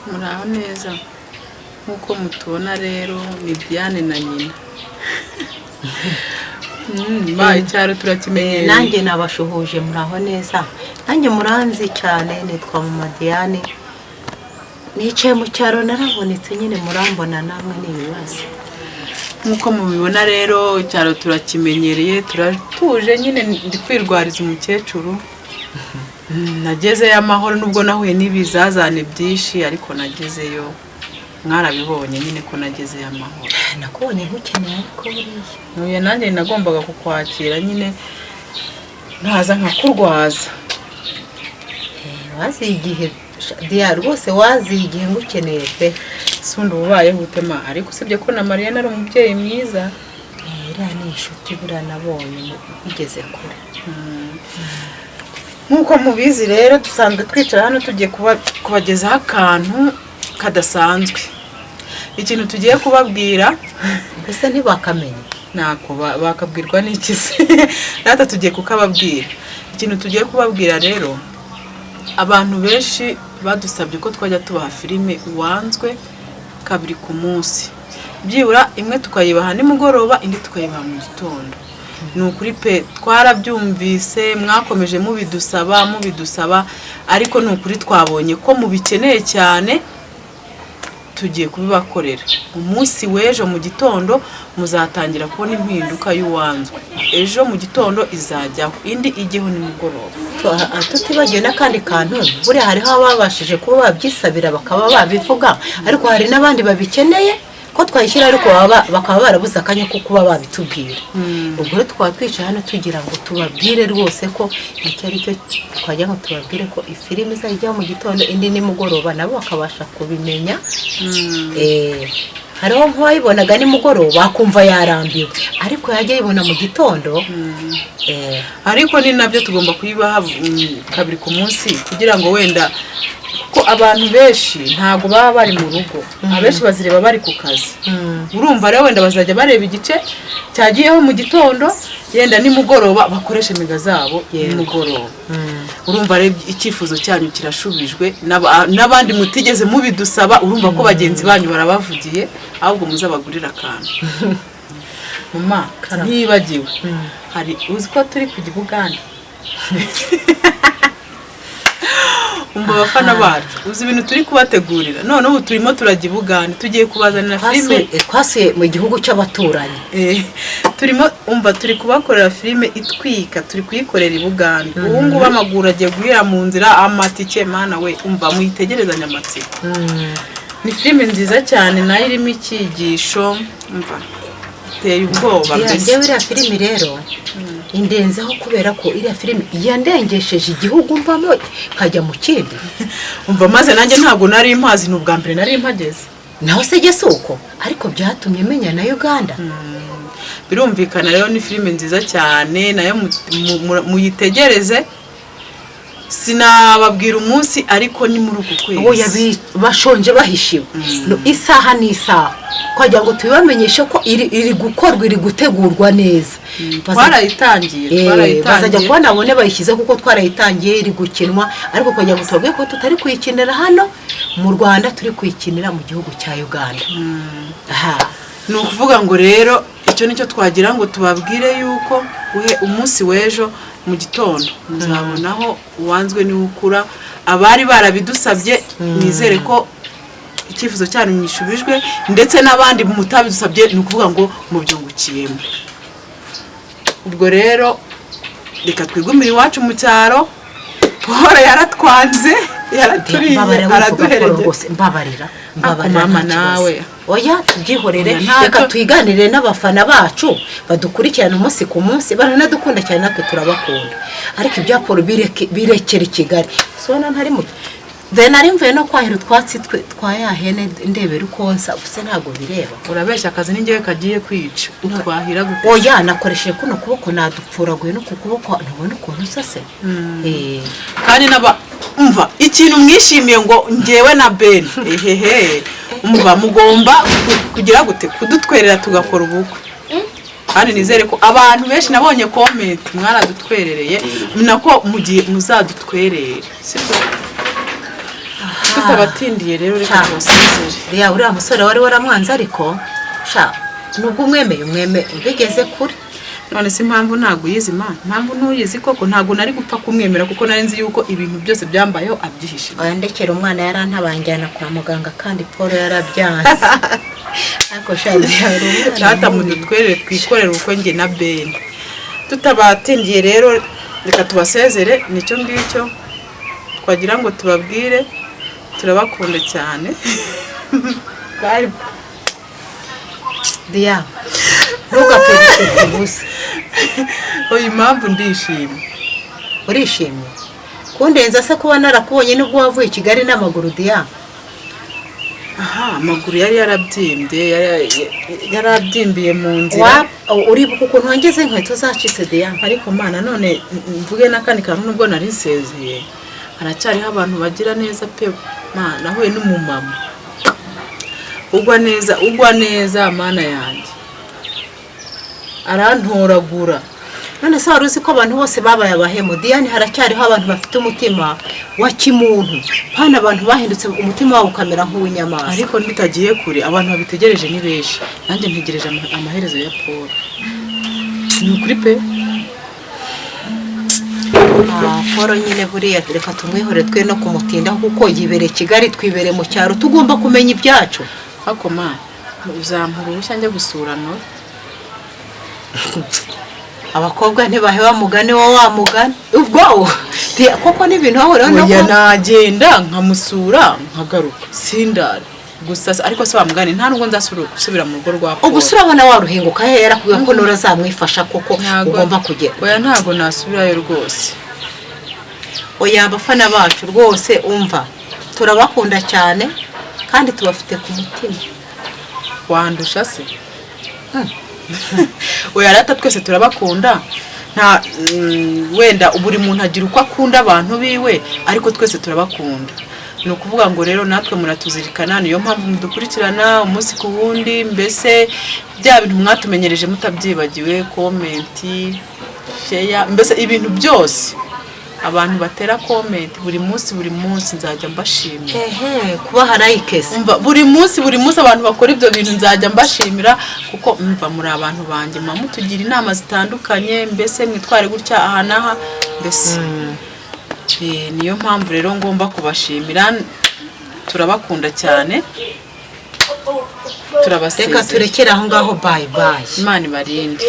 Muraho neza. Nk'uko mutubona rero, ni Diane na nyina. Ma, icyaro turakimenyereye. Nanjye nabashuhuje, muraho neza. Nanjye muranzi cyane, nitwa Mama Diane, nicaye mu cyaro, narabonetse nyine, murambona namwe, ni ibibazo. Nk'uko mubibona rero, icyaro turakimenyereye, turatuje nyine. Ndi kwirwariza umukecuru. Nagezeyo amahoro, nubwo nahuye n'ibizazane byinshi, ariko nagezeyo, mwarabibonye nyine ko nagezeyo amahoro. Nakubonye nkukeneye, ariko buriya Ntuye nanjye nagombaga kukwakira nyine, nkaza nkakurwaza. Waziye igihe Diya, rwose waziye igihe ngukeneye pe. Sundi ubayeho utema, ariko usibye ko na Mariya ari umubyeyi mwiza. Iriya ni inshuti buriya nabonye bigeze kure. Nk'uko mubizi rero, dusanzwe twicara hano tugiye kubagezaho akantu kadasanzwe, ikintu tugiye kubabwira. Mbese ntibakamenye? Ntako bakabwirwa n'iki se? Natwe tugiye kukababwira. Ikintu tugiye kubabwira rero, abantu benshi badusabye ko twajya tubaha filime Uwanzwe kabiri ku munsi, byibura imwe tukayibaha nimugoroba, indi tukayibaha mu gitondo. Ni ukuri pe, twarabyumvise, mwakomeje mubidusaba, mubidusaba, ariko ni ukuri twabonye ko mubikeneye cyane, tugiye kubibakorera. Umunsi w'ejo mu gitondo muzatangira kubona impinduka y'Uwanzwe. Ejo mu gitondo izajyaho, indi ijyeho nimugoroba. Tutibagiwe n'akandi kantu, buriya hariho ababashije kuba babyisabira bakaba babivuga, ariko hari n'abandi babikeneye ko twayishyira, ariko bakaba barabuze akanya ko kuba babitubwira. Ubwo rero twaba twicaye hano tugira ngo tubabwire rwose ko icyo ari cyo twajya ngo tubabwire ko ifilimi izajya ijyaho mu gitondo, indi nimugoroba, nabo bakabasha kubimenya. Hariho nk'uwayibonaga nimugoroba akumva yarambiwe, ariko yajya ayibona mu gitondo. Ariko ni nabyo tugomba kuyibaha kabiri ku munsi, kugira ngo wenda, kuko abantu benshi ntabwo baba bari mu rugo, abenshi bazireba bari ku kazi. Urumva rero, wenda bazajya bareba igice cyagiyeho mu gitondo, yenda nimugoroba bakoreshe mega zabo nimugoroba. Urumva rero, icyifuzo cyanyu kirashubijwe. N'abandi mutigeze mubidusaba, urumva ko bagenzi banyu barabavugiye, ahubwo muzabagurire akantu. Mama, ntibagiwe, hari uzi ko turi kujya i Bugande? Umva, abafana bacu, uzi ibintu turi kubategurira? None ubu turimo turajya i Bugande, tugiye kubazanira filime. Twasuye mu gihugu cy'abaturanyi. Turimo, umva, turi kubakorera filime itwika, turi kuyikorera i Bugande. Ubu ngubu amaguru agiye guhera mu nzira, amatike, mana we! Umva, muyitegerezanye amatsiko. Ni filime nziza cyane, nayo irimo icyigisho, umva, iteye ubwoba mbese. Njyewe iriya filimi rero indenzeho, kubera ko iriya filimi yandengesheje igihugu mbamo nkajya mu kindi. Umva, maze nanjye ntabwo nari mpazi, ni ubwa mbere nari mpageze. Naho se jye si uko, ariko byatumye menya na Uganda. Birumvikana rero, ni filime nziza cyane, nayo muyitegereze. Sinababwira umunsi, ariko ni muri uku Oya, kwezi. Bashonje bahishiwe. No, isaha n'isaha twagira ngo tubibamenyeshe ko iri gukorwa, iri gutegurwa neza. Twarayitangiye. Bazajya Twarayitangiye. kubona babone bayishyize, kuko twarayitangiye, iri gukinwa, ariko kugira ngo tubabwire ko tutari kuyikinira hano mu Rwanda, turi kuyikinira mu gihugu cya Uganda. Aha. Ni ukuvuga ngo rero icyo nicyo twagira ngo tubabwire, yuko uhe umunsi w'ejo mu gitondo muzabonaho Uwanzwe niwe ukura. Abari barabidusabye, nizere ko icyifuzo cyanyu gishubijwe, ndetse n'abandi mutabidusabye, ni ukuvuga ngo mubyungukiyemo. Ubwo rero reka twigumire iwacu mu cyaro. Paul yaratwanze, yaraturiye. Mbabarira, wivuga Paul. Araduhereje. Rwose mbabarira, mbabarira. Mama. Nta kibazo. Nawe. Oya, tubyihorere. Oya, ntacyo. Reka tuyiganire n'abafana bacu badukurikirana umunsi ku munsi, baranadukunda cyane, natwe turabakunda, ariko ibya Paul birekere i Kigali. Sona ntari muto dore nari mvuye no kwahira utwatsi twa ya hene, ndebera uko nsa gusa, ntabwo bireba. Urabeshya, akazi ni ngewe kagiye kwica, utwahira gute? Oya, nakoresheje kuno kuboko, nadupfuraguye no ku kuboko, ntubona ukuntu usa se? Kandi n'aba, umva, ikintu mwishimiye ngo ngewe na Ben, ehehe, umva, mugomba kugira gute? Kudutwerera tugakora ubukwe. Kandi nizere ko abantu benshi nabonye comment mwaradutwerereye, nako mugiye muzadutwerere, sibyo? Tutabatindiye rero, reka Sha. tubasezere. Uriya musore wari waramwanze, ariko sha, nubwo umwemeye, umweme ubigeze kure. None se impamvu ntabwo uyizi, ma? Impamvu ntuyizi koko? Ntabwo nari gupfa kumwemera, kuko nari nzi yuko ibintu byose byambayeho abyihishe. Oya, ndekera, umwana yarantabanjyana kwa muganga, kandi Paul yarabyanze, ariko sha, yari umwana Data, mubi. Mudutwerere twikorere ubukwe njye na Ben. Tutabatindiye rero, reka tubasezere. Nicyo ngicyo twagira ngo tubabwire. Turabakunda cyane. Bye. Diya, ntugapfe guseka ubusa. Oya, impamvu ndishimye. Urishimye kundenza se, kuba narakubonye nubwo wavuye i Kigali n'amaguru, Diya? Aha, amaguru yari yarabyimbye, yarabyimbiye mu nzira. Uribuka ukuntu wangeze inkweto zacitse, Diya? Ariko mana, none mvuge n'akandi kantu. Nubwo nari nsezeye, haracyariho abantu bagira neza pe. Mana, nahuye n'umumama ugwa neza, ugwa neza, mana yanjye, arantoragura. None se wari uzi ko abantu bose babaye abahemu, Diyane? Haracyariho abantu bafite umutima wa kimuntu, hano abantu bahindutse umutima wabo ukamera nk'uw'inyamaswa. Ariko ntitagiye kure, abantu babitegereje ni benshi. Nanjye ntegereje amaherezo ya Paul, ni ukuri pe. Ah, Paul nyine buriya reka tumwihore, twe no kumutindaho, kuko yibereye Kigali, twibereye mu cyaro, tugomba kumenya ibyacu. Ariko ma, uzampa uruhushya njya gusura Nora? Abakobwa ntibaheba mugani wa mugani ubwo koko n'ibintu wahuriyeho no Oya, nagenda nkamusura nkagaruka, sindare gusa. Ariko se wa mugani, nta nubwo nzasubira mu rugo rwa Paul. Ubwo se urabona waruhinguka he? Yarakubwiye ko Nora azamwifasha koko? Ugomba kugera. Oya, ntabwo nasubirayo rwose. Oya, abafana bacu rwose, umva, turabakunda cyane kandi tubafite ku mutima. Wandusha se? Oya rata, twese turabakunda. Nta wenda buri muntu agira uko akunda abantu biwe, ariko twese turabakunda. Ni ukuvuga ngo rero natwe muratuzirikana, niyo mpamvu mudukurikirana umunsi ku wundi. Mbese bya bintu mwatumenyereje mutabyibagiwe, comment, share, mbese ibintu byose. Abantu batera comment buri munsi, buri munsi nzajya mbashimira. Ehe, kubaha likes. Umva, buri munsi, buri munsi abantu bakora ibyo bintu nzajya mbashimira, kuko umva, muri abantu banjye, muba mutugira inama zitandukanye, mbese mwitware gutya aha n'aha, mbese niyo mpamvu rero ngomba kubashimira. Turabakunda cyane. Reka Turabasezeye. turekere aho ngaho. Bye bye. Imana ibarinde.